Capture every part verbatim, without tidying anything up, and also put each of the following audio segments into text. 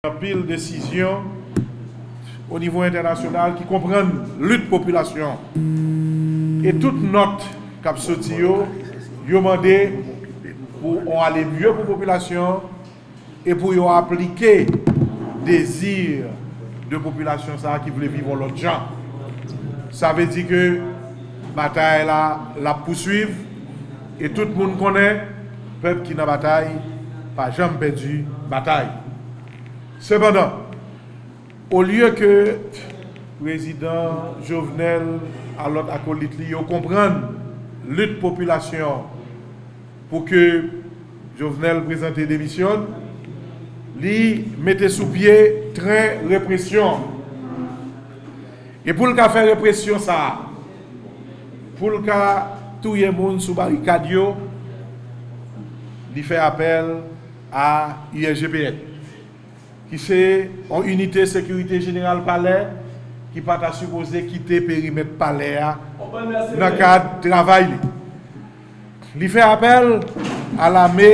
Anpil desizyon o nivo entènasyonal ki konprann lit popilasyon. E tout nòt k ap soti yo, yo mande pou on ale mye pou popilasyon e pou yo aplike dezi de popilasyon sa a ki vle viv yon lòt jan. Sa vle di ke batay la, l ap pouswiv, e tout moun konnen pèp ki nan batay pa janm pèdi batay. Sepandan, olye ke prezidan Jovenel a lòt akolit li yo konprann lit popilasyon pou ke Jovenel prezante demisyon, li mete sou pye tren represyon. E pou l ka fè represyon sa a, pou l ka touye moun sou barikad yo, li fè apèl a U S G P N, ki se yon inite sekirite jeneral palè ki pa ta sipoze kite perimèt palè a nan kad travay li. Li fè apèl a lame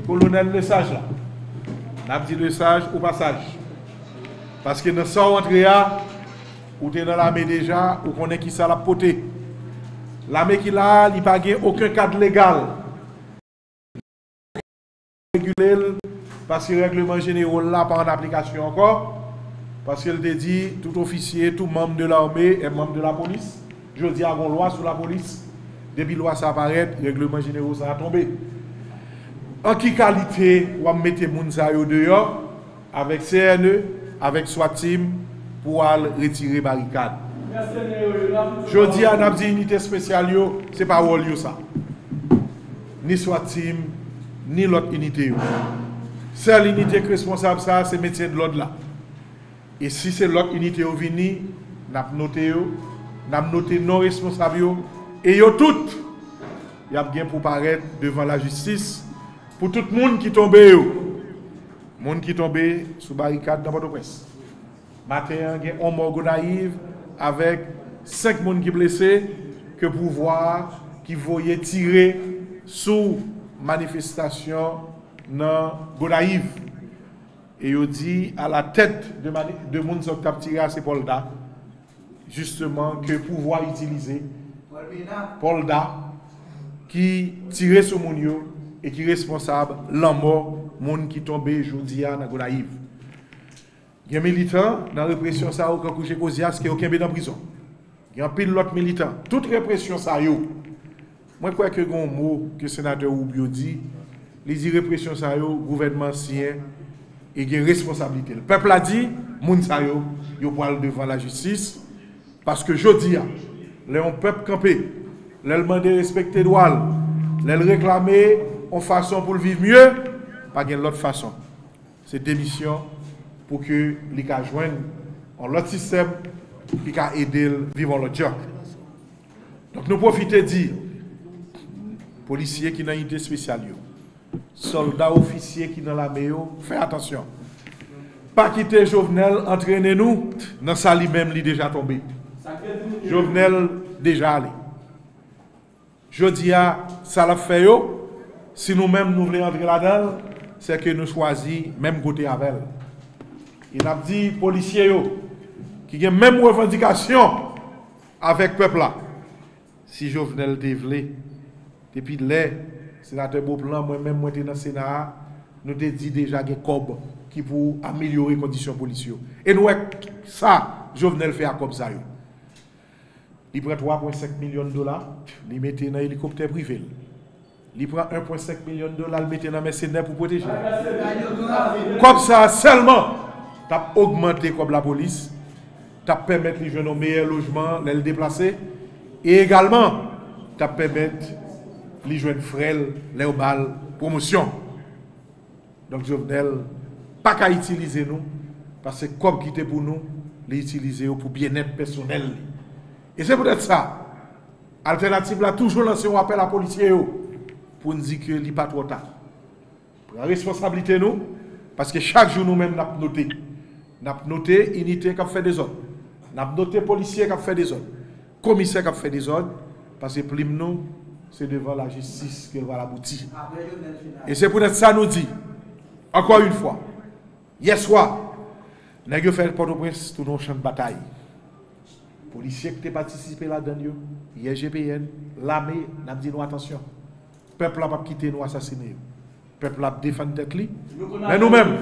kolonèl Lesage la. N ap di Lesage o pasaj. Paske nan sa w antre a, ou te nan lame deja, ou konnen ki sa l ap pote. Lame ki la a, li pa gen okenn kad legal. Regile l, paske règleman jeneral la pa an aplikasyon ankò, paske l te di tout ofisye, tout manm de lame est membre de la police. Jodi a, gon lwa sou lapolis. Depi lwa sa a parèt, règleman jeneral sa a tonbe. An ki kalite w ap mete moun sa yo deyò avèk C N E, avèk swat team pou al retire barikad? Jodi a, n ap di inite espesyal yo, se pa wòl yo sa. Ni swat team, ni lòt inite yo. Sèl inite k responsab sa, se mentyen dlòd la. E si se lòt inite yo vini, n ap note yo, n ap note non responsab yo, e yo tout, y ap gen pou parèt devan lajistis pou tout moun ki tonbe yo. Moun ki tonbe sou barikad nan Pòtoprens. Maten an, gen yon mò Gonayiv avèk senk moun ki blese ke pouvwa a ki voye tire sou manifestasyon nan Gonayiv. E yo di a la tèt de, mani- de moun sa yo k t ap tire a se Pòlda, jisteman, ke pouvwa itilize. Pòlda ki tire sou moun yo e ki responsab lanmò moun ki tonbe jodi a nan Gonayiv. Gen militan nan represyon sa yo, kankou Jay Kozias, ke yo kenbe nan prizon. Gen anpil lòt militan. Tout represyon sa yo, mwen kwè ke gen yon mo ke senatè Rubio di, li di represyon sa yo, gouvènman an siyen e gen responsablite l. Pèp la di, moun sa yo, yo pral devan lajistis, paske jodi a, lè yon pèp kanpe, lè l mande respekte dwa l, lè l reklame yon fason pou l viv mye, pa gen lòt fason. Se demisyon pou ke li ka jwenn yon lòt sistèm ki ka ede l viv yon lòt jan. Donk, nou pwofite di polisye ki nan inite espesyal yo, sòlda, ofisye ki nan lame yo, fè atansyon. Pa kite Jovenel antrene nou nan sa li menm li deja tonbe. Jovenel deja ale. Jodi a, sa l ap fè yo, si nou menm nou vle antre ladan l, se ke nou chwazi menm kote avè l. E n ap di polisye yo, ki gen menm revandikasyon avèk pèp la, si Jovenel te vle, depi lè senatè Beauplan, mwen menm, mwen te nan Sena a, nou te di deja gen kòb ki pou amelyore kondisyon polis yo. E nou wè sa Jovenel fè ak kòb sa yo. Li pran twa pwen senk milyon dola, li mete nan elikoptè prive l. Li pran en pwen senk milyon dola, li mete nan mèsenè pou pwoteje l. Kòb sa a sèlman t ap ogmante kòb lapolis, t ap pèmèt li jwenn yon meyè lojman lè l deplase, e egalman, t ap pèmèt li jwenn frè l lè yo ba l pwomosyon. Donk, Jovenel pa ka itilize nou, paske kòb ki te pou nou, li itilize yo pou byennèt pèsonèl li. E se poutèt sa, Altènativ la toujou lanse yon apèl a polisye yo pou n di ke li pa twò ta. Pran responsablite nou, paske chak jou nou menm n ap note. N ap note inite k ap fè dezòd. N ap note polisye k ap fè dezòd. Komisè k ap fè dezòd, paske plim nou, se devan lajistis ke l pral abouti. E se poutèt sa nou di, ankò yon fwa, yèswa, Nèg yo fè Pòtoprens tounen yon chan batay. Polisye ki te patisipe ladan l yo, I G P N, lame, n ap di nou atansyon. Pèp la p ap kite nou asasine yo. Pèp la ap defann tèt li. Men nou menm,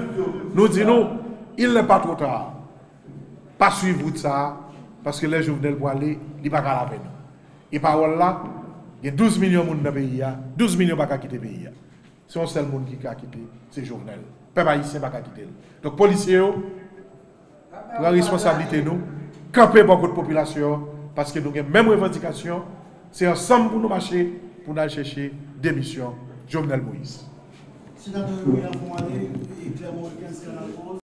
nou di nou, il n'est pas trop tard. Pa swiv wout sa a, paske lè Jovenel pwale, li pa ka la avè nou. E pawòl la, gen douz milyon moun nan peyi a, douz milyon pa ka kite peyi a. Se yon sèl moun ki ka kite, se Jovenel. Pèp ayisyen pa ka kite l. Donk, polisye yo, pran responsablite nou, kanpe bò kot popilasyon an, paske nou gen menm revandikasyon, se ansanm pou nou mache, pou n al chèche demisyon Jovenel Moïse. Senatè William Fomane e Clermont Wilkens Kanal Post.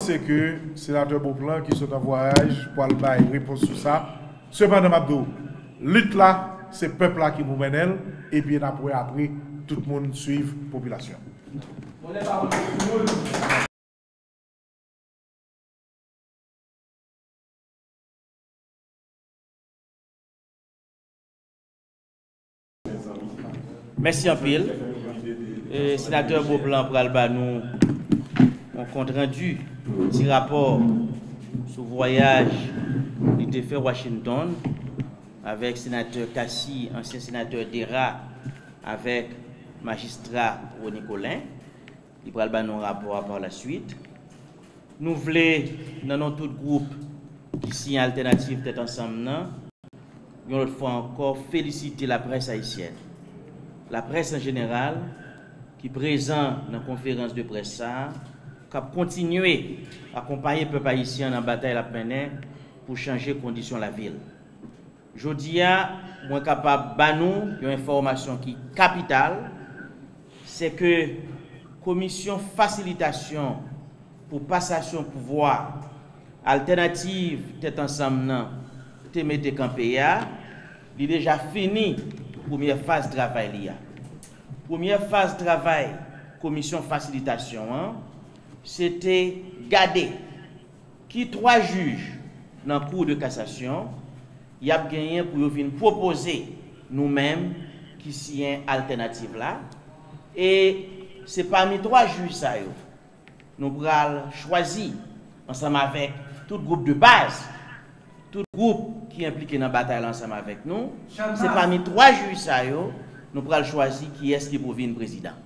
Se ke Senatè Beauplan ki sot an vwayaj pral bay repons sou sa. Sepandan, m ap di w, lit la, se pèp la ki pou mennen l, epi n ap wè apre, tout moun swiv popilasyon. Mèsi anpil. E, Senatè Beauplan pral ba nou yon kontrandi, ti rapò sou vwayaj li te fè Washington avèk Senatè Cassy, ansyen Senatè Dera, avèk Majistra Rony Colin. Li pral ban nou rapò a pa la swit. Nou vle, nan non tout gwoup ki siyen Altènativ Tèt Ansanm nan, yon lòt fwa ankò, felisite laprès ayisyèn, laprès an jeneral, ki prezan nan konferans de près sa a, k ap kontinye akonpaye pèp ayisyen an nan batay l ap mennen pou chanje kondisyon lavi l. Jodi a, mwen kapab ba nou yon enfòmasyon ki kapital, se ke Komisyon Fasilitasyon pou Pasasyon Pouvwa Altènativ Tèt Ansanm nan te mete kanpe a, li deja fini premyè faz travay li a. Premyè faz travay Komisyon Fasilitasyon an, se te gade ki twa jij nan Cour de cassation y ap genyen pou yo vin pwopoze nou menm ki siyen altènativ la. E se pami twa jij sa yo, nou pral chwazi ansanm avèk tout gwoup de baz, tout gwoup ki enplike nan batay la ansanm avèk nou. Se pami twa jij sa yo, nou pral chwazi kiyès ki pou vin prezidan.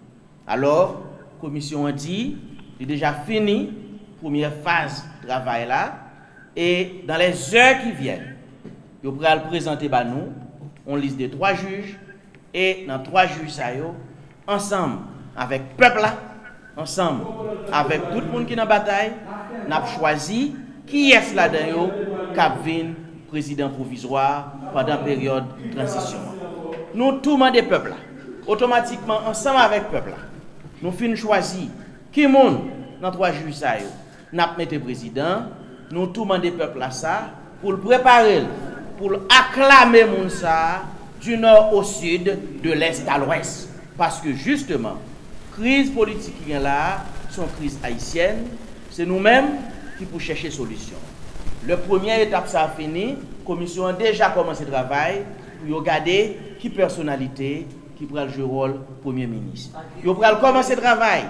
Alò, komisyon an di li deja fini premyè faz travay la, e dans les heures qui viennent, yo pral prezante ba nou yon lis de twa jij, e nan twa jij sa yo, ansanm avèk pèp la, ansanm avèk tout moun ki nan batay, n ap chwazi kiyès ladan yo k ap vin prezidan pwovizwa pandan peryòd tranzisyon an. Nou tou mande pèp la, otomatikman ansanm avèk pèp la, nou fin chwazi ki moun nan twa jij sa yo n ap mete prezidan, nou tou mande pèp la sa, pou l prepare l, pou l aklame moun sa a, du nord au sud, de l'est à l'ouest. Paske jisteman, kriz politik ki gen la a, se yon kriz ayisyèn, se nou menm ki pou chèche solisyon. Lè premyè etap sa a fini, komisyon an deja kòmanse travay pou yo gade ki pèsonalite ki pral jwe wòl premye minis. Yo pral kòmanse travay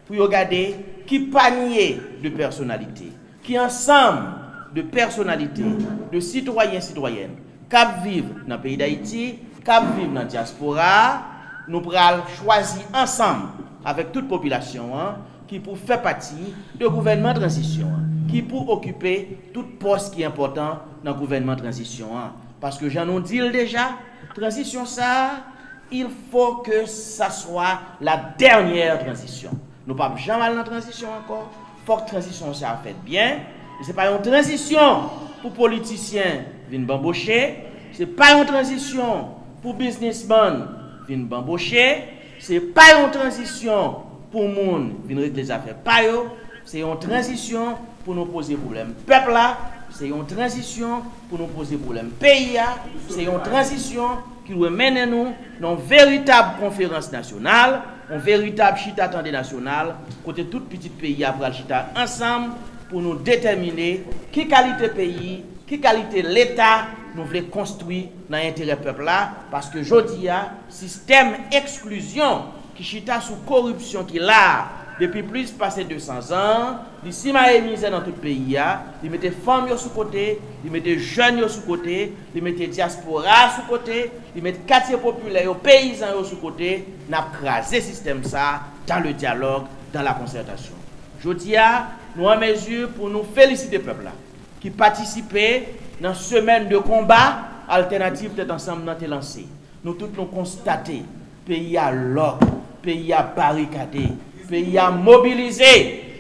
pou yo gade ki panye de pèsonalite, ki ansanm de pèsonalite, de sitwayen, sitwayèn k ap viv nan peyi Dayiti, k ap viv nan dyaspora a, nou pral chwazi ansanm avèk tout popilasyon an ki pou fè pati de gouvènman tranzisyon an, ki pou okipe tout pòs ki enpòtan nan gouvènman tranzisyon an. Paske jan nou di l deja, tranzisyon sa a, il faut que ça soit la dernière transition. Nou p ap janm al nan tranzisyon ankò. Fòk tranzisyon sa a fèt byen. E se pa yon tranzisyon pou politisyen vin banboche. Se pa yon tranzisyon pou biznismann vin banboche. Se pa yon tranzisyon pou moun vin regle zafè pa yo. Se yon tranzisyon pou nou poze pwoblèm pèp la. Se yon tranzisyon pou nou poze pwoblèm peyi a. Se yon tranzisyon ki dwe mennen nou nan yon veritab konferans nasyonal, yon veritab chita tande nasyonal, kote tout pitit peyi a pral chita ansanm pou nou detèmine ki kalite peyi, ki kalite Leta nou vle konstwi nan enterè pèp la, paske jodi a, sistèm eksklizyon ki chita sou koripsyon ki la a depi plis pase de san zan an, li simaye mizè nan tout peyi a, li mete fanm yo sou kote, li mete jèn yo sou kote, li mete dyaspora a sou kote, li met katye popilè yo, peyizan yo sou kote, n ap kraze sistèm sa a dans le dialogue, dans la concertation. Jodi a, nou an mezi pou nou felisite pèp la ki patisipe nan semèn de konba Altènativ Tèt Ansanm nan te lanse. Nou tout nou konstate peyi a lòk, peyi a barikade, peyi a mobilize.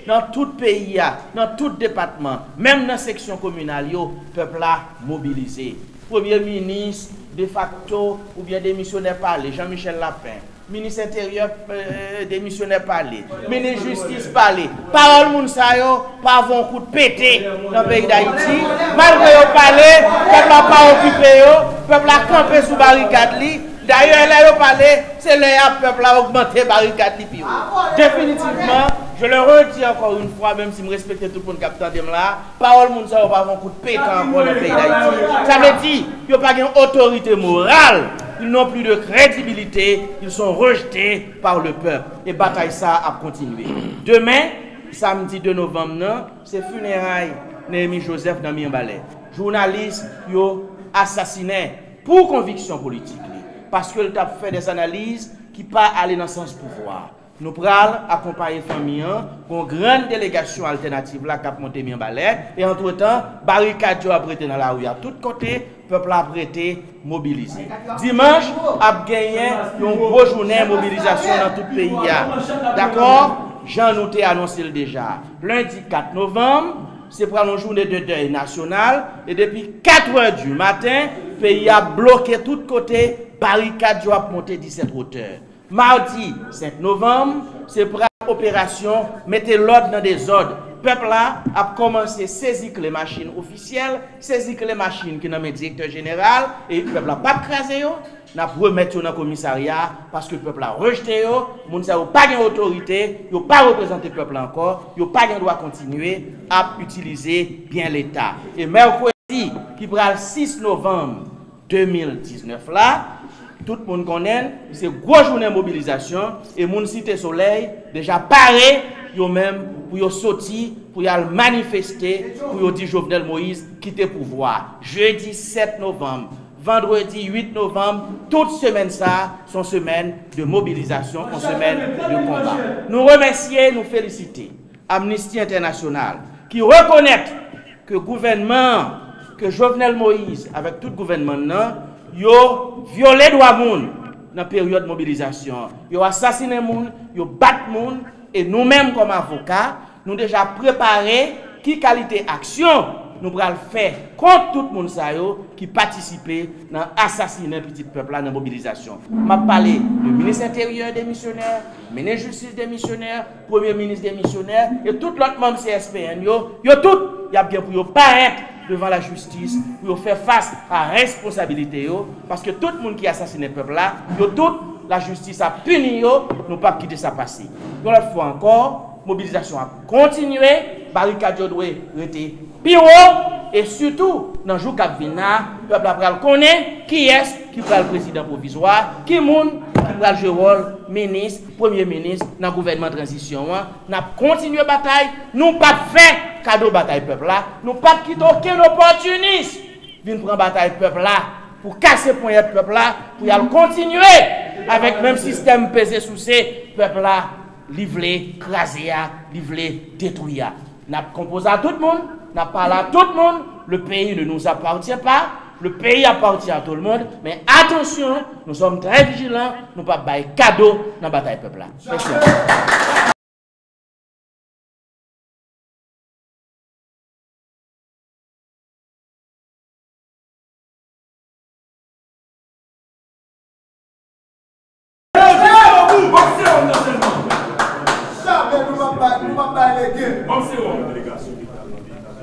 Nan tout peyi a, nan tout depatman, menm nan seksyon kominal yo, pèp la mobilize. Premye minis defakto oubyen demisyonè pale, Jean Michel Lapin, minis enteryè, eh, demisyonè pale, minis jistis pale. Pawòl moun sa yo pa vo yon kout pete nan peyi Dayiti. Malgre yo pale, pèp la pa okipe yo, pèp la kanpe sou barikad li. Dayè, lè yo pale, se lè y ap pèp la ogmante barikad li pi wo. Definitivman, je le redis encore une fois, menm si m respekte tout moun k ap tande m la, pawòl moun sa yo pa vo yon kout pete ankò nan peyi Dayiti. Sa vle di, yo pa gen otorite moral, ils n'ont plus de crédibilité, ils sont rejetés par le peuple. E batay sa a ap kontinye. Demen, samdi de novanm nan, se fineray Néhémy Joseph nan Mibalè. Jounalis yo asasinen pou konviksyon politik li, paske l t ap fè dè analiz ki pa ale nan sans pouvwa. Nou pral akonpaye fanmi an, gon grann delegasyon Altènativ la k ap monte Mibalè, e antretan, barikad yo ap rete nan lari a tout kote, pèp la ap rete mobilize. Dimanch, ap genyen yon gwo jounen mobilizasyon nan tout peyi a. Dakò? Jan nou te anonse l deja. Lendi kat novanm, se pral yon jounen de dèy nasyonal, e depi katrè di maten, peyi a bloke tout kote, barikad yo ap monte disèt wotè. Madi senk novanm, se pral operasyon mete lòd nan dezòd. Pèp la ap kòmanse sezi kle machin ofisyèl, sezi kle machin ki nan men direktè jeneral, e pèp la p ap kraze yo, n ap remèt yo nan komisarya, paske pèp la rejte yo, moun sa yo pa gen otorite, yo pa reprezante pèp la ankò, yo pa gen dwa kontinye ap itilize byen Leta. E mèkredi, ki pral sis novanm de mil diznèf la, tout moun konnen l, se gwo jounen mobilizasyon, e moun Site Solèy deja pare, yo menm, pou yo soti, pou y al manifeste, pou yo di Jovenel Moïse kite pouvwa a. Jedi sèt novanm, vandredi uit novanm, tout semèn sa a, se yon semèn de mobilizasyon, yon semèn de konba. Nou remèsye, nou felisite Amnisti Entènasyonal, ki rekonèt ke gouvènman an, ke Jovenel Moïse avèk tout gouvènman l nan, yo vyole dwa moun nan peryòd mobilizasyon an. Yo asasinen moun, yo bat moun, e nou menm kòm avoka, nou deja prepare ki kalite aksyon nou pral fè kont tout moun sa yo ki patisipe nan asasinen pitit pèp la nan mobilizasyon. M ap pale de minis enteryè demisyonè, minis jistis demisyonè, premye minis demisyonè, e tout lòt manm C S P N yo, yo tout, y ap gen pou yo parèt devan lajistis, pou yo fè fas a responsabilite yo, paske tout moun ki asasinen pèp la, yo tout, lajistis ap pini yo, nou p ap kite sa pase. Yon lòt fwa ankò, mobilizasyon ap kontinye, barikad yo dwe rete pi wo, e sitou, nan jou k ap vin la, pèp la pral konnen kiyès ki pral prezidan pwovizwa, ki moun ki pral jwe wòl minis, premye minis nan gouvènman tranzisyon an. N ap kontinye batay, nou p ap fè kado batay pèp la, nou p ap kite okenn opòtinis vin pran batay pèp la, pou kase ponyèt pèp la, pou y al kontinye avèk menm sistèm peze souse pèp la, li vle kraze a, li vle detwi a. N ap konpoze a tout moun, n ap pale a tout moun, le pays ne nous appartient pas, le pays appartient à tout le monde, men atansyon, nous sommes très vigilants, nou p ap bay kado nan batay pèp la. Mèsi.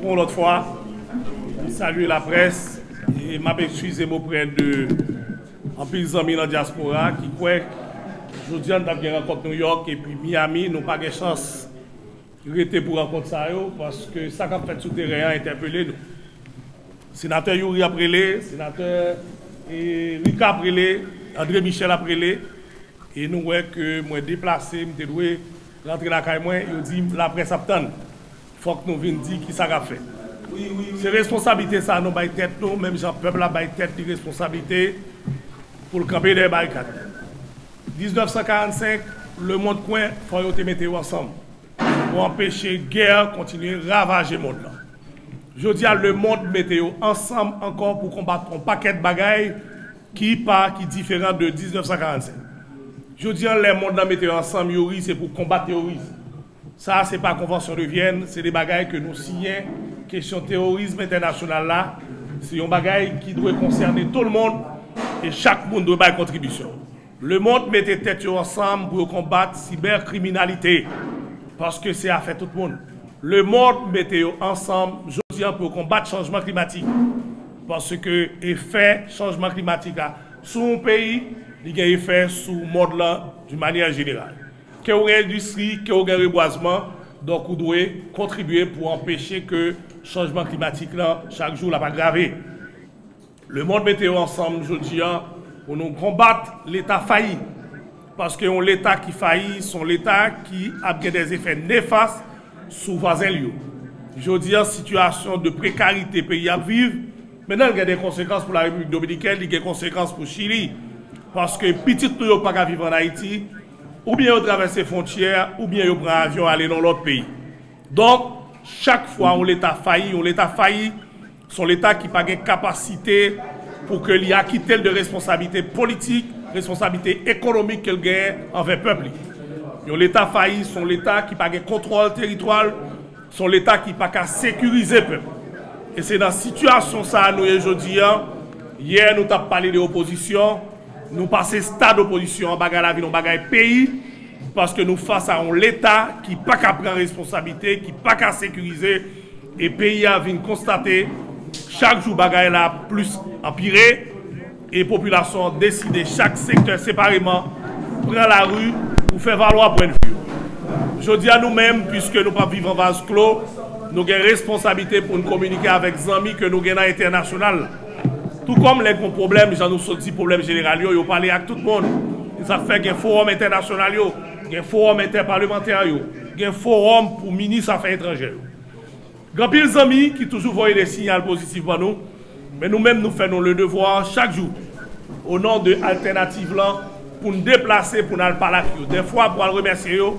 Yon lòt fwa, m salye laprès e m ap eskize m oprè de Anpil zanmi nan dyaspora ki kwè jodi a n t ap gen rankont Nouyòk epi Miami, nou pa gen chans rete pou rankont sa yo, paske sa k ap fèt sou teren an entèpele nou. Senatè Youri ap rele, senatè, e, Rika ap rele, André Michel ap rele, e nou wè ke mwen deplase, m te dwe rantre lakay mwen, yo di laprès ap tann. Fòk nou vin di kisa k ap fèt. Se responsablite sa nou bay tèt nou, menm jan pèp la bay tèt li responsablite pou l kanpe dèyè barikad. Diznèf san karannsenk, lemonn kwè, fò yo te mete yo ansanm pou anpeche gè kontinye ravaje mond lan. Jodi a, lemonn mete yo ansanm ankò pou konbat yon pakèt bagay ki pa, ki diferan de diznèf san karannsenk. Jodi a, lè mond lan mete yo ansanm, Youri, se pou konbat teworis. Sa, se pa Konvansyon de Vyèn, se de bagay ke nou siyen. Kesyon teworism entènasyonal la, se yon bagay ki dwe konsène tout le monde e chak moun dwe bay kontribisyon. Lemonn mete tèt yo ansanm pou yo konbat sibèkriminalite, paske se afè tout moun. Lemonn mete yo ansanm jodi a pou yo konbat chanjman klimatik, paske efè chanjman klimatik la sou yon peyi, li gen efè sou mond lan d'une manière générale. Ke w gen endistri, ke w gen rebwazman, donk ou dwe kontribye pou anpeche ke chanjman klimatik lan chak jou l ap agrave. Lemonn mete yo ansanm jodi a pou nou konbat Leta fayi. Paske yon Leta ki fayi, se yon Leta ki ap gen dèzefè nefas sou vwazen l yo. Jodi a, sitiyasyon de prekarite peyi ap viv, men nan l gen de konsekans pou Larepiblik Dominikèn, li gen konsekans pou Chili. Paske pitit nou yo pa ka viv ann Ayiti, oubyen yo travèse fwontyè, oubyen yo pran avyon ale nan lòt peyi. Donk, chak fwa yon Leta fayi, yon Leta fayi, se yon Leta ki pa gen kapasite pou ke li akite l de responsablite politik, responsablite ekonomik ke l genyen anvè pèp li. Yon Leta fayi, se yon Leta ki pa gen kontwòl teritwa l, se yon Leta ki pa ka sekirize pèp. E se nan sitiyasyon sa a nou ye jodi a. Yè, nou t ap pale de opozisyon, nou pase stad opozisyon an, bagay la vin yon bagay peyi, paske nou fas a yon Leta ki pa ka pran responsablite, ki pa ka sekirize, e peyi a vin konstate chak jou bagay la ap plis anpire, e popilasyon an deside chak sektè separeman pran lari pou fè valwa pwennvi yo. Jodi a nou menm, piske nou p ap viv an vaz klo, nou gen responsablite pou n kominike avèk zanmi ke nou gen nan entènasyonal la. Tou kòm lè gen pwoblèm, jan nou sot di pwoblèm jeneral yo, yo pale ak tout moun. Se sa k fè gen fowòm entènasyonal yo, gen fowòm entèpalementè yo, gen fowòm pou minis afè etranjè yo. Gen anpil zanmi ki toujou voye de siyal pozitif ban nou, men nou menm nou fè nou le devwa chak jou, o non de altènativ lan, pou n deplase, pou n al pale ak yo. Dèfwa pou al remèsye yo,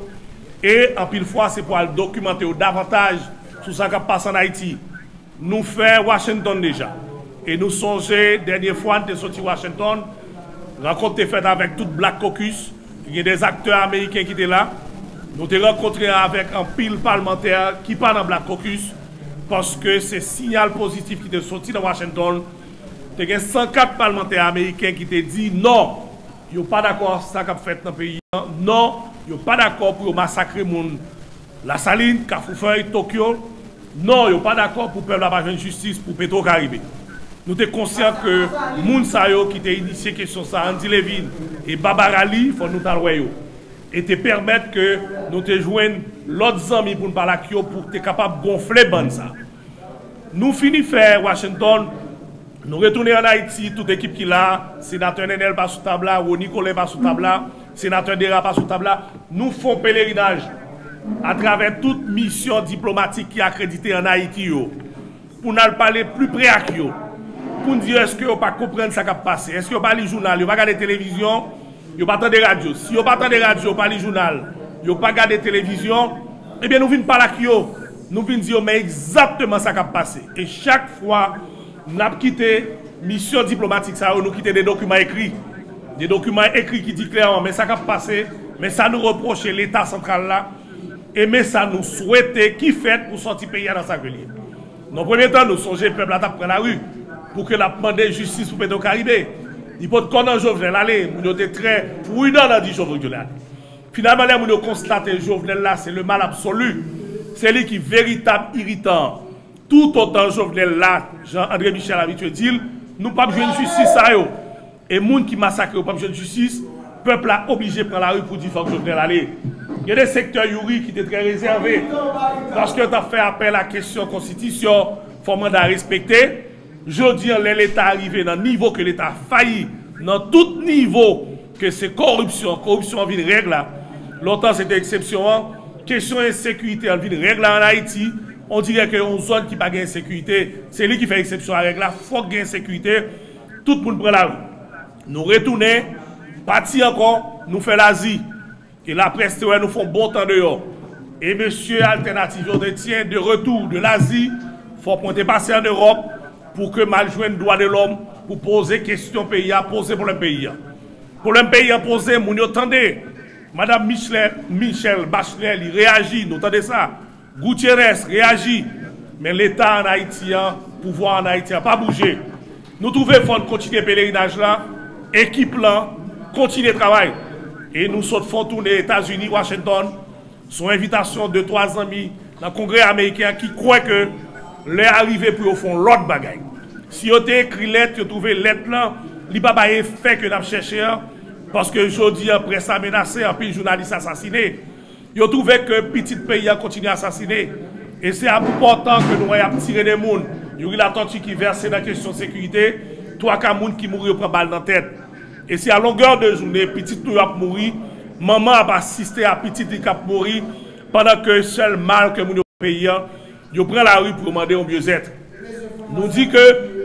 e anpil fwa se pou al dokimante yo davantaj sou sa k ap pase ann Ayiti. Nou fè Washington deja. E nou sonje dènye fwa n te soti Washington, rankont te fèt avèk tout Black Caucus, te gen de aktè ameriken ki te la. Nou te rankontre avèk anpil palmantè ki pa nan Black Caucus, paske se siyal pozitif ki te soti nan Washington. Te gen san kat palmantè ameriken ki te di non, yo pa dakò ak sa k ap fèt nan peyi an. Non, yo pa dakò pou yo masakre moun Lasalin, Kafoufèy, Tokyo. Non, yo pa dakò pou pèp la pa jwenn jistis pou Petro Caribe. Nou te konsyan ke moun sa yo ki te inisye kesyon sa, Andy Levine e Barbara Lee, fò nou t al wè yo. E te pèmèt ke nou te jwenn lòt zanmi pou n pale ak yo pou te kapab gonfle bann sa. Nou fini fè Washington, nou retounen ann Ayiti, tout ekip ki la, senatè Nenel pa sou tab la, Rony Colin pa sou tab la, senatè Dera pa sou tab la. Nou fè yon pelerinaj atravè tout misyon diplomatik ki akredite ann Ayiti yo, pou n al pale pli pre ak yo, pou n di yo èske yo pa konprann sa k ap pase, èske yo pa li jounal, yo pa gade televizyon, yo pa tande radyo. Si yo pa tande radyo, yo pa li jounal, yo pa gade televizyon, ebyen nou vin pale ak yo, nou vin di yo men egzakteman sa k ap pase. E chak fwa n ap kite misyon diplomatik sa yo, nou kite de dokiman ekri. De dokiman ekri ki di klèman men sa k ap pase, men sa nou repwoche Leta santral la, e men sa nou swete ki fèt pou sòti peyi a nan sa ke l ye. Nan premye tan, nou sonje pèp la t ap pran lari pou ke l ap mande jistis pou Petro Caribe. Li pot ko nan Jovenel ale, moun yo te trè pridan nan di Jovenel ale. Finalman, lè moun yo konstate Jovenel la se le mal absolu, se li ki veritab iritan an. Toutotan Jovenel la, jan André Michel abitye di l, nou p ap jwenn jistis sa yo. E moun ki masakre yo p ap jwenn jistis, pèp la oblije pran lari pou di fòk Jovenel ale. Gen de sektè Youri ki te trè rezève, paske yo t ap fè apèl a kesyon konstitisyon, fò manda respekte. Jodi an, lè Leta rive nan nivo ke Leta fayi, nan tout nivo, ke se koripsyon, koripsyon an vin règ la. Lontan se te eksepsyon an. Kesyon ensekirite an vin règ la ann Ayiti. On dirè ke yon zòn ki pa gen ensekirite, se li ki fè eksepsyon a règ la. Fòk gen ensekirite. Tout moun pran lari. Nou retounen, pati ankò, nou fè Lazi. E laprès te wè nou fè yon bon tan deyò. E mesye Altènativ yo te tyen de retour de Lazi, fòk mwen te pase ann Ewòp pou ke m al jwenn dwa de lòm pou poze kesyon peyi a, poze pwoblèm peyi a. Pwoblèm peyi a poze, moun yo tande. Madanm Michel, Michel Bachelet, li reyaji, nou tande sa. Gutierrez reyaji, men Leta ann Ayiti an, pouvwa ann Ayiti an pa bouje. Nou twouve fò n kontinye pelerinaj la, ekip lan kontinye travay. E nou sot fè yon toune Etazini, Washington, sou envitasyon de twa zanmi nan Kongrè ameriken an ki kwè ke lè a rive pou yo fè yon lòt bagay. Si yo te ekri lèt, yo twouve lèt lan, li pa bay efè ke n ap chèche an, paske jodi an, près la menase, anpil jounalis asasine. Yo twouve ke pitit peyi a kontinye asasine. E se enpòtan ke nou wè y ap tire de moun. Youri Latortue ki vèse nan kesyon sekirite, twa ka moun ki mouri yo pran bal nan tèt. E se a longè de jounen pitit nou yo ap mouri, manman ap asiste a pitit li k ap mouri, pandan ke sèl mal ke moun yo fè peyi a, yo pran lari pou yo mande yon byezèt. Nou di ke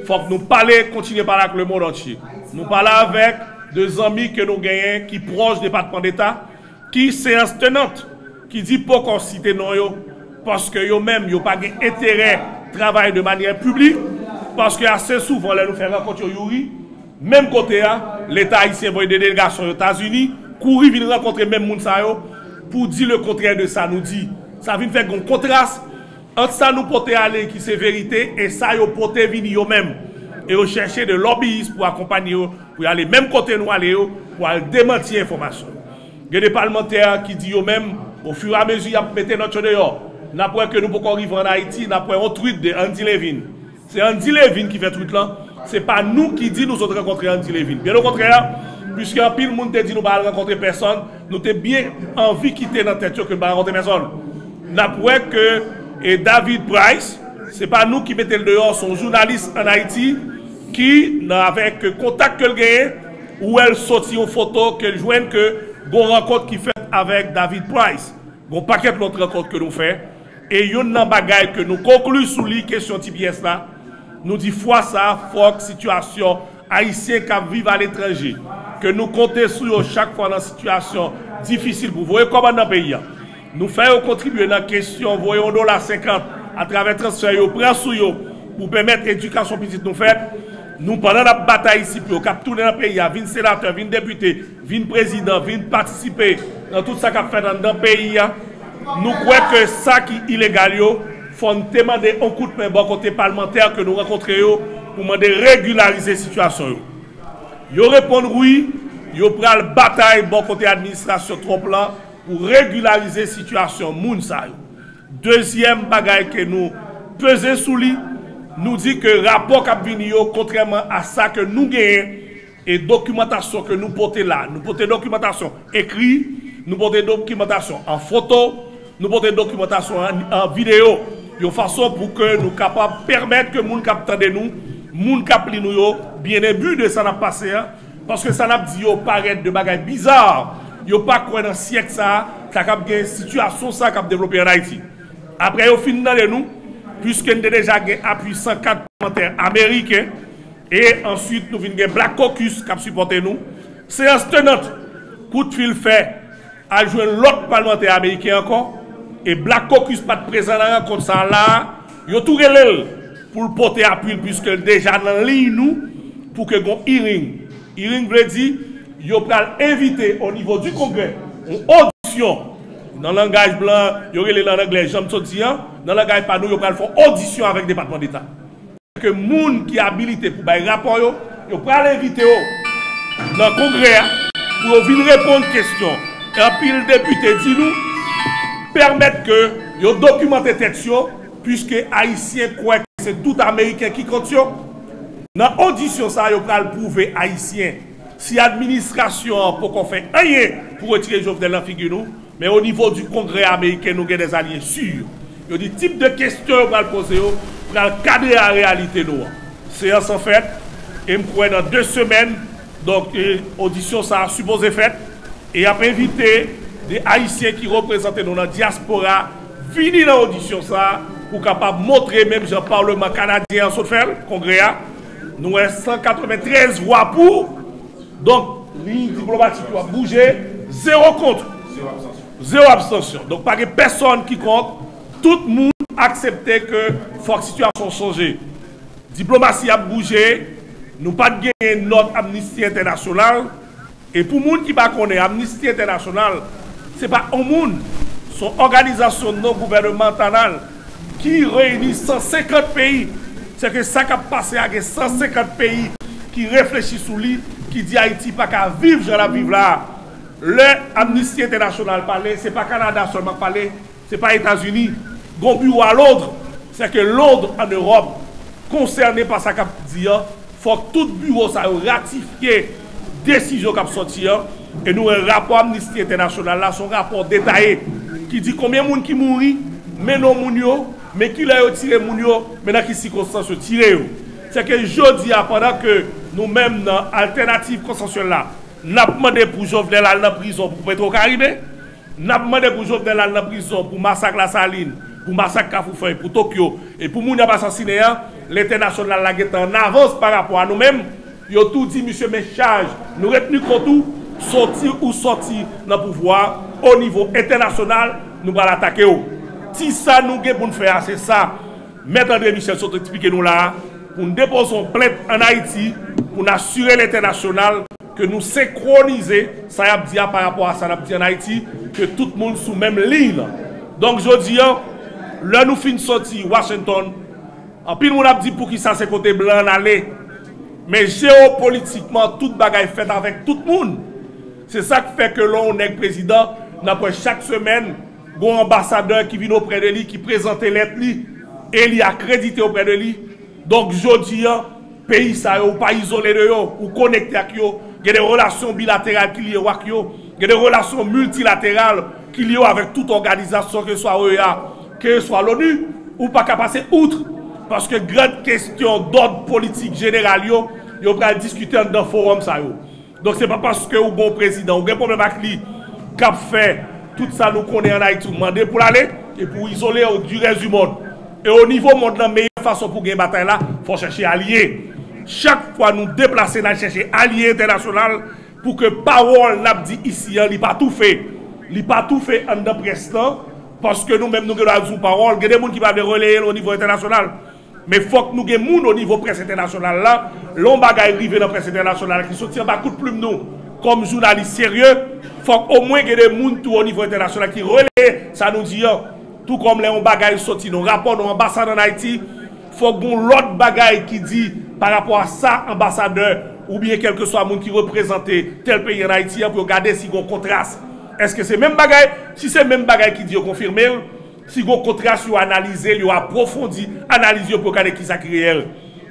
fòk nou pale, kontinye pale ak lemonn antye. Nou pale avèk de zanmi ke nou genyen ki pwòch Depatman Deta, ki seyans tenant, ki di poko site non yo, paske yo menm yo pa gen enterè travay de manyè piblik, paske ase souvan lè nou fè rankont yo Youri, menm kote a, Leta ayisyen voye de delegasyon Etazini, kouri vin rankontre menm moun sa yo, pou di le kontrè de sa nou di. Sa vin fè gen yon kontras ant sa nou pote ale ki se verite e sa yo pote vini yo menm. E yo chèche de lobbyist pou akonpanye yo, pou y ale menm kote nou ale yo, pou al demanti enfòmasyon. Gen de palmantè ki di yo menm, ofiramezi y ap mete nòt yo deyò, n ap wè ke nou poko rive ann Ayiti, n ap wè yon tweet de Andy Levin. Se Andy Levin ki fè tweet lan. Se pa nou ki di nou sot rankontre Andy Levin. Byen okontrè, piske anpil moun te di nou pa al rankontre pèsonn, nou te byen anvi kite nan tèt yo ke nou pa rankontre pèsonn. N ap wè ke e David Price, se pa nou ki mete l deyò, se yon jounalis ann Ayiti ki, nan avèk kontak ke l genyen, ou wè l soti yon foto ke l jwenn ke gon rankont ki fèt avèk David Price. Gon pakèt lòt rankont ke nou fè. E youn nan bagay ke nou konkli sou li, kesyon T P S la, nou di fwa sa a, fòk sitiyasyon Ayisyen k ap viv aletranje, ke nou konte sou yo chak fwa nan sitiyasyon difisil pou voye kòb anndan peyi a. Nou fè yo kontribye nan kesyon voye yon dola senkant atravè transfè yo pran sou yo pou pèmèt edikasyon pitit nou fèt. Nou, pandan n ap batay isi pou yo, k ap tounen nan peyi a, vin senatè, vin depite, vin prezidan, vin patisipe nan tout sa k ap fèt anndan peyi a, nou kwè ke sa ki ilegal yo, fò n te mande yon kout men bò kote palmantè ke nou rankontre yo pou mande regilarize sitiyasyon yo. Yo reponn wi, yo pral batay bò kote administrasyon Trump lan pou regilarize sitiyasyon moun sa yo. Dezyèm bagay ke nou peze sou li, nou di ke rapò k ap vini yo, kontrèman a sa ke nou genyen, e dokimantasyon ke nou pote la, nou pote dokimantasyon ekri, nou pote dokimantasyon an foto, nou pote dokimantasyon an, an videyo, yon fason pou ke nou kapab pèmèt ke moun k ap tande nou, moun k ap li nou yo, byen enbi de sa n ap pase a, paske sa n ap di yo parèt de bagay biza, yo pa kwè nan syèk sa a, sa k ap gen sitiyasyon sa a k ap devlope ann Ayiti. Apre yo fin tande nou, piske n te deja gen apui san kat palmantè ameriken, e answit nou vin gen Black Caucus k ap sipòte nou, seyans tenant, kout fil fè, al jwenn lòt palmantè ameriken ankò, e Black Caucus pa t prezan nan rankont sa a la a, yo tou rele l pou l pote apui l, piske l deja nan liy nou pou ke gon hearing. Hearing vle di, yo pral envite o nivo di Kongrè, yon odisyon. Nan langaj blan, yo rele l ann anglè, jan m sot di an, nan langaj pa nou, yo pral fè yon odisyon avèk Depatman Deta. Ke moun ki abilite pou bay rapò yo, yo pral envite yo nan Kongrè a pou yo vin reponn kesyon. E anpil depite di nou, pèmèt ke yo dokimante tèt yo, piske Ayisyen kwè ke se tout Ameriken ki kont yo. Nan odisyon sa a, yo pral pwouve Ayisyen Si administrasyon an poko fè anyen pou retire Jovenel nan figi nou, men o nivo di Kongrè ameriken, nou gen dè alye si. Yo di tip de kesyon yo pral poze yo pral kadre a reyalite nou an. Seyans an fèt, e m kwè nan de semèn, donk, e, odisyon sa a sipoze fèt, e y ap envite de Ayisyen ki reprezante nou nan dyaspora vini nan odisyon sa a pou kapab montre, menm jan Palman Kanadyen an sot fè l, Kongrè a, nou wè san katreventrèz vwa pou, donk, liy diplomatik yo ap bouje, zewo kont, zewo abstansyon. Donk, pa gen pèsonn ki kont, tout moun aksepte ke fòk sitiyasyon chanje. Diplomasi ap bouje, nou pa t genyen nòt Amnesty International, e pou moun ki pa konnen, Amnesty International, se pa yon moun, se yon òganizasyon non gouvènemantal ki reyini san senkant peyi. Se ke sa k ap pase a, gen san senkant peyi ki reflechi sou li, ki di Ayiti pa ka viv jan l ap viv la a. Lè Amnesty International pale, se pa Kanada sèlman k pale, se pa Etazini. Gon biwo a Lond, se ke Lond, ann Ewòp, konsène pa sa k ap di an. Fòk tout biwo sa yo ratifye desizyon k ap sòti an. E nou wè rapò Amnesty International la, se yon rapò detaye ki di konbyen moun ki mouri, men non moun yo, men kilè yo tire moun yo, men nan ki sikonstans yo tire yo. Se ke jodi a, pandan ke nou menm nan Altènativ Konsansyèl la, n ap mande pou Jovenel al nan prizon pou Petro Caribe, n ap mande pou Jovenel al nan prizon pou masak Lasalin, pou masak Kafou Fèy, pou Tokyo, e pou moun y ap asasinen an, lentènasyonal la gentan an avans pa rapò a nou menm. Yo tou di misye men chaj, nou retni kont ou, sòti ou sòti nan pouvwa a, o nivo entènasyonal, nou pral atake w. Ti sa nou gen pou n fè a, se sa Mèt André Michel sot eksplike nou la a, pou n depoze yon plent ann Ayiti, pou n asire lentènasyonal ke nou senkwonize sa y ap di a pa rapò a sa n ap di ann Ayiti, ke tout moun sou menm liy lan. Donk, jodi a, lè nou fin sòti Washington, anpil moun ap di poukisa se kote blan n ale. Men jewopolitikman, tout bagay fèt avèk tout moun. Se sa k fè ke lè yon nèg prezidan, n ap wè chak semèn, gon anbasadè ki vin oprè de li, ki prezante lèt li, e li akredite oprè de li. Donk, jodi a, peyi sa yo, ou pa izole de yo, ou konekte ak yo, gen de relasyon bilateral ki lye w ak yo, gen de relasyon miltilateral ki lye w avèk tout òganizasyon, keswa O E A, keswa l'ONU, ou pa ka pase out, paske gran kesyon dòd politik jeneral yo, yo pral diskite anndan fowòm sa yo. Donk, se pa paske ou gon prezidan, ou gen pwoblèm ak li, k ap fè tout sa nou konnen ann Ayiti, ou mande pou l ale, epi ou izole w du reste du monde. E o nivo mond lan, meyè fason pou gen batay la, fò chèche alye. Chak fwa nou deplase, n al chèche alye entènasyonal pou ke pawòl n ap di isi an, li pa toufe. Li pa toufe anndan près lan, paske nou menm nou gen dwa di yon pawòl. Gen de moun ki pa vle releye l o nivo entènasyonal. Men fòk nou gen moun o nivo près entènasyonal la. Lè yon bagay rive nan près entènasyonal ki soti anba kout plim nou, kòm jounalis serye, fòk omwen gen de moun tou o nivo entènasyonal ki releye sa nou di an. Tou kòm lè yon bagay soti nan rapò nan anbasad ann Ayiti, fòk gon lòt bagay ki di pa rapò a sa anbasadè oubyen kèlkeswa moun ki reprezante tèl peyi ann Ayiti an pou yo gade si gon kontras. Èske se menm bagay? Si se menm bagay ki di yo konfime l, si gon kontras, yo analize l, yo apwofondi analiz yo pou yo gade kisa ki reyèl.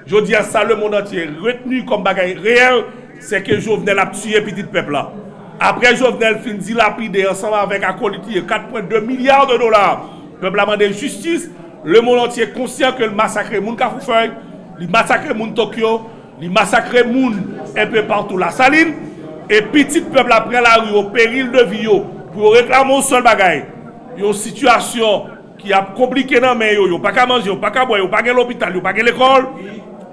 Jodi a, sa lemonn antye retni kòm bagay reyèl, se ke Jovenel ap tiye pitit pèp la. Apre Jovenel fin dilapide ansanm avèk akolit li yo kat pwen de milya de dola, pèp la mande jistis, lemonn antye konsyan ke l masakre moun Kafou Fèy, li masakre moun Tokyo, li masakre moun enpe patou Lasalin, e pitit pèp la pran lari o peril de vi yo pou yo reklame yon sèl bagay, yon sitiyasyon ki ap konplike nan men yo, yo pa ka manje, yo pa ka bwè, yo pa gen lopital, yo pa gen lekòl,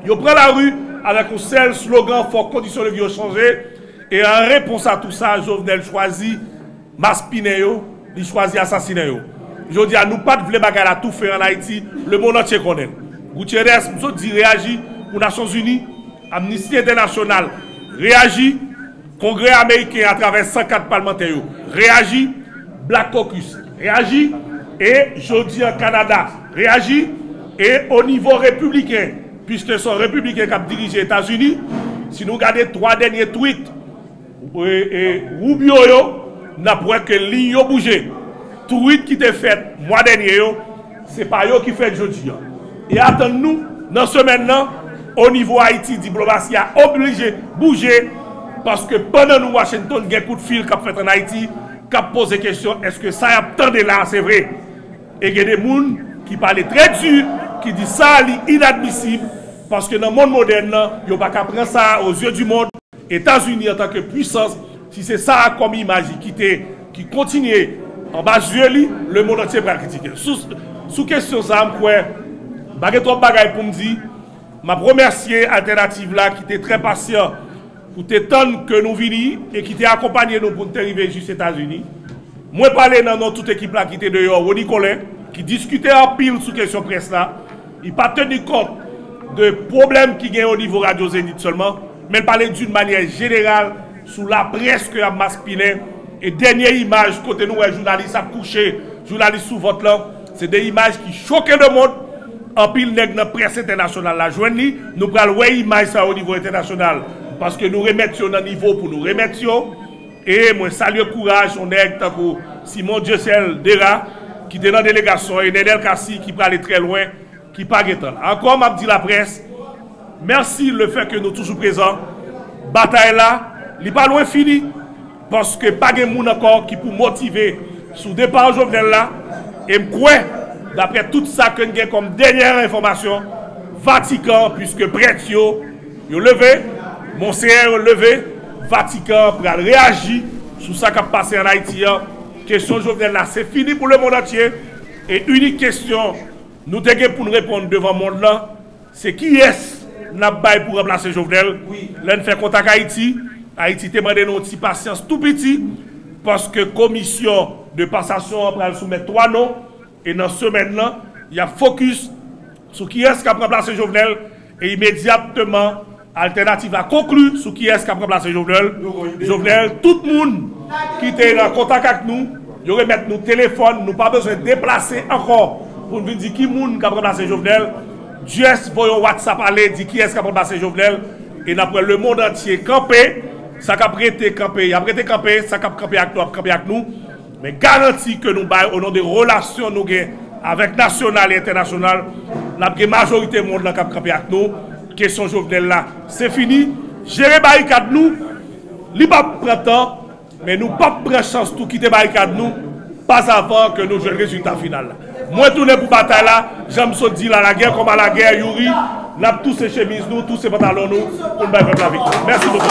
yo pran lari avèk yon sèl slogan, fòk kondisyon de vi yo chanje, e an repons a tou sa, Jovenel chwazi maspinen yo, li chwazi asasinen yo. Jodi a, nou pa t vle bagay la toufe ann Ayiti, lemonn antye konnen l. Gutierrez, m sot di reyaji pou Nasyonzini, Amnisti Entènasyonal, reyaji, Kongrè ameriken atravè san kat palmantè yo, reyaji, Black Caucus, reyaji, e jodi a Kanada, reyaji, e o nivo repibliken, piske se yon repibliken k ap dirije Etazini, si nou gade twa dènye tweet, e, e, Rubio yo, n ap wè ke liy yo bouje. Tweet ki te fèt mwa dènye yo, se pa yo ki fèt jodi a. E atann nou, nan semèn nan, o nivo Ayiti, diplomasi a oblije bouje, Paske pandan nou Washington, gen kout fil k ap fèt ann Ayiti, k ap poze kesyon, èske sa y ap tande la a se vre? E gen de moun ki pale trè di, ki di sa li inadmisib, paske nan mond modèn nan, yo pa ka pran sa o zye di mond. Etazini antanke pwisans, si se sa a kòm imaj li kite, ki kontinye anba zye li, lemonn antye pral kritike. Sou, sou kesyon sa a, m kwè, m pa gen twòp bagay pou m di. M ap remèsye Altènativ la ki te trè pasyan pou te tann ke nou vini e ki te akonpanye nou pou n te rive jis Etazini. Mwen pale nan non tout ekip la ki te deyò, Rony Colin, ki diskite anpil sou kesyon près la. Li pa teni kont de pwoblèm ki gen o nivo Radyo Zenith sèlman, men l pale d'une manière générale sou laprès ke y ap maspinen. E dènye imaj kote nou wè jounalis ap kouche, jounalis sou vant lan, se de imaj ki choke lemonn. Anpil nèg nan près entènasyonal la jwenn li. Nou pral wè imaj sa o nivo entènasyonal, paske nou remèt yo nan nivo pou nou remèt yo. E mwen salye kouraj yon nèg tankou Simon Dieuseul Dera, ki te nan delegasyon, e Nenel Cassy, ki prale trè lwen, ki pa gentan la. Ankò, m ap di laprès, mèsi lefètke nou toujou prezan. Batay la, li pa lwen fini, paske pa gen moun ankò ki pou motive sou depa Jovenel la. E m kwè, daprè tout sa ke n gen kòm dènyè enfòmasyon, Vatikan, piske prèt yo, yo leve, monseyè yo leve, Vatikan pral reyaji sou sa k ap pase ann Ayiti an. Kesyon Jovenel la, se fini pou lemonn antye. E inik kesyon nou te gen pou n reponn devan monn lan, se kiyès n ap bay pou ranplase Jovenel? Lè n fè Kontak Ayiti, Ayiti te mande nou yon ti pasyans tou piti, paske komisyon de pasasyon an pral soumèt twa non, e nan semèn nan, y ap fokis sou kiyès k ap ranplase Jovenel, e imedyatman, Altènativ la konkli sou kiyès k ap ranplase Jovenel. Jovenel, tout moun ki te nan kontak ak nou, yo remèt nou telefòn, nou pa bezwen deplase ankò pou n vin di ki moun k ap ranplase Jovenel. Just voye yon WhatsApp ale, di kiyès k ap ranplase Jovenel, e n ap wè lemonn antye kanpe, sa k ap rete kanpe, y ap rete kanpe, sa k ap kanpe ak nou, ap kanpe ak nou. Men garanti ke nou bay o non de relasyon nou gen avèk nasyonal e entènasyonal, n ap gen majorite monn lan k ap kanpe ak nou. Kesyon Jovenel la, se fini. Jere barikad nou, li p ap pran tan, men nou p ap pran chans tou kite barikad nou, pas avan ke nou jwenn rezilta final la. Mwen tounen pou batay la, jan m sot di la, la guerre comme à la guerre, Youri, n ap touse chemiz nou, touse pantalon nou, pou n bay pèp la viktwa. Mèsi bokou.